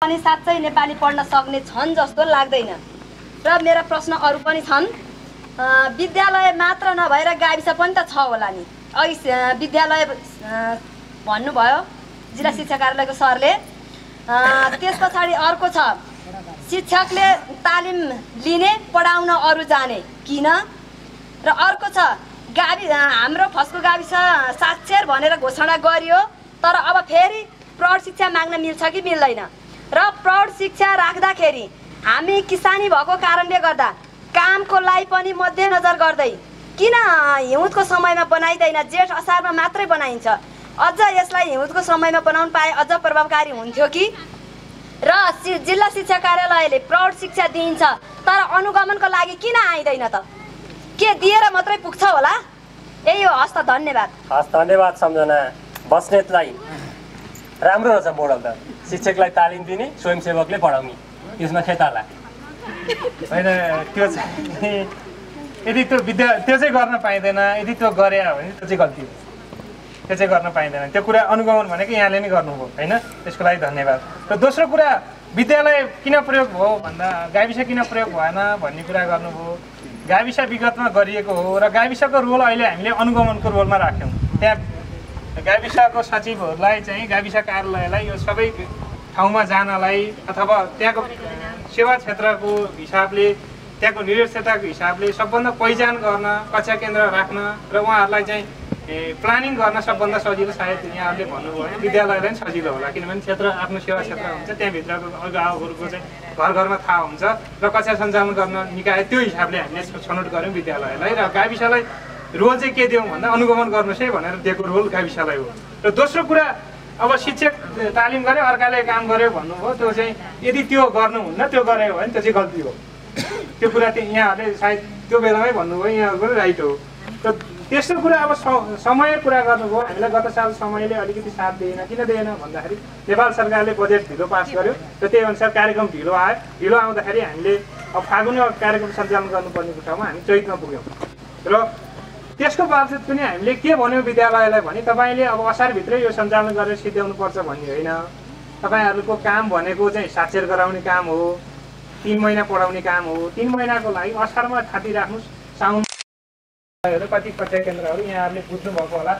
अनि साँच्चै नेपाली पढ्न सक्ने छन् जस्तो लाग्दैन। र मेरा प्रश्न अरू पनि छन्। विद्यालय मात्र नभएर गाविस पनि त छ होला नि। अघि विद्यालय भन्नुभयो जिल्ला शिक्षा कार्यालयको सरले। त्यस पछाडि अर्को छ शिक्षकले तालिम लिने पढाउन अरू जाने किन? र अर्को छ हाम्रो फस्को गाविस साक्षर भनेर घोषणा गरियो, तर अब फेरि प्रौढ शिक्षा माग्न मिल्छ कि मिल्दैन? र प्रौढ शिक्षा राख्दाखेरि हामी किसानी भएको कारणले गर्दा कामको लागि पनि मध्यनजर गर्दै किन हिउँदको समयमा बनाइँदैन, जेठ असारमा मात्रै बनाइन्छ? अझ यसलाई हिउँदको समयमा बनाउन पाए अझ प्रभावकारी हुन्थ्यो कि? र जिल्ला शिक्षा कार्यालयले प्रौढ शिक्षा दिइन्छ तर अनुगमनको लागि किन आइँदैन त? के दिएर मात्रै पुग्छ होला? यही हो। हस् त, धन्यवाद। हस्, धन्यवाद सम्झना। बस्नेतलाई राम्रो रहेछ मोडल त। शिक्षकलाई तालिम दिने, स्वयंसेवकले पढाउने, यसमा खेताला होइन। त्यो चाहिँ यदि त्यो चाहिँ गर्न पाइँदैन, यदि त्यो गरे भने त्यो चाहिँ गल्ती हो। त्यो चाहिँ गर्न पाइँदैन। त्यो कुरा अनुगमन भनेको यहाँले नै गर्नुभयो होइन, त्यसको लागि धन्यवाद। र दोस्रो कुरा, विद्यालय किन प्रयोग भयो भन्दा गाविस किन प्रयोग भएन भन्ने कुरा गर्नुभयो। गाविस विगतमा गरिएको हो र गाविसको रोल अहिले हामीले अनुगमनको रोलमा राख्यौँ। त्यहाँ गाविसको सचिवहरूलाई चाहिँ गाविस कार्यालयलाई यो सबै ठाउँमा जानलाई अथवा त्यहाँको सेवा क्षेत्रको हिसाबले, त्यहाँको निरक्षरताको हिसाबले सबभन्दा पहिचान गर्न, कक्षा केन्द्र राख्न र उहाँहरूलाई चाहिँ प्लानिङ गर्न सबभन्दा सजिलो सायद यहाँहरूले भन्नुभयो भने विद्यालयलाई पनि सजिलो होला, किनभने क्षेत्र आफ्नो सेवा क्षेत्र हुन्छ, त्यहाँभित्रको अभिभावकहरूको चाहिँ घर घरमा थाहा हुन्छ र कक्षा सञ्चालन गर्न निकाय त्यो हिसाबले हामीले छनौट गऱ्यौँ विद्यालयलाई। र गाविसलाई रोल चाहिँ के दियौँ भन्दा अनुगमन गर्नुहोस् है भनेर दिएको रोल गाविसलाई हो। र दोस्रो कुरा, अब शिक्षक तालिम गऱ्यो अर्काले काम गर्यो भन्नुभयो, त्यो चाहिँ यदि त्यो गर्नुहुन्न, त्यो गऱ्यो भने त्यो चाहिँ गल्ती हो। त्यो कुरा चाहिँ यहाँहरूले सायद त्यो बेलामै भन्नुभयो, यहाँहरूको पनि राइट हो। र तेस्रो कुरा, अब समय कुरा गर्नुभयो। हामीलाई गत साल समयले अलिकति साथ दिएन। किन दिएन भन्दाखेरि नेपाल सरकारले बजेट ढिलो पास गर्यो र त्यही अनुसार कार्यक्रम ढिलो आयो। ढिलो आउँदाखेरि हामीले अब फागुनमा कार्यक्रम सञ्चालन गर्नुपर्नेको ठाउँमा हामी चैतमा पुग्यौँ। र त्यसको बावजुद पनि हामीले के भन्यौँ विद्यालयलाई भने तपाईँले अब असारभित्रै यो सञ्चालन गरेर सिद्ध्याउनुपर्छ भन्ने होइन। तपाईँहरूको काम भनेको चाहिँ साक्षर गराउने काम हो, 3 महिना पढाउने काम हो। 3 महिनाको लागि असारमा थाती राख्नुहोस्। साउन कति कक्षा केन्द्रहरू यहाँहरूले बुझ्नुभएको होला।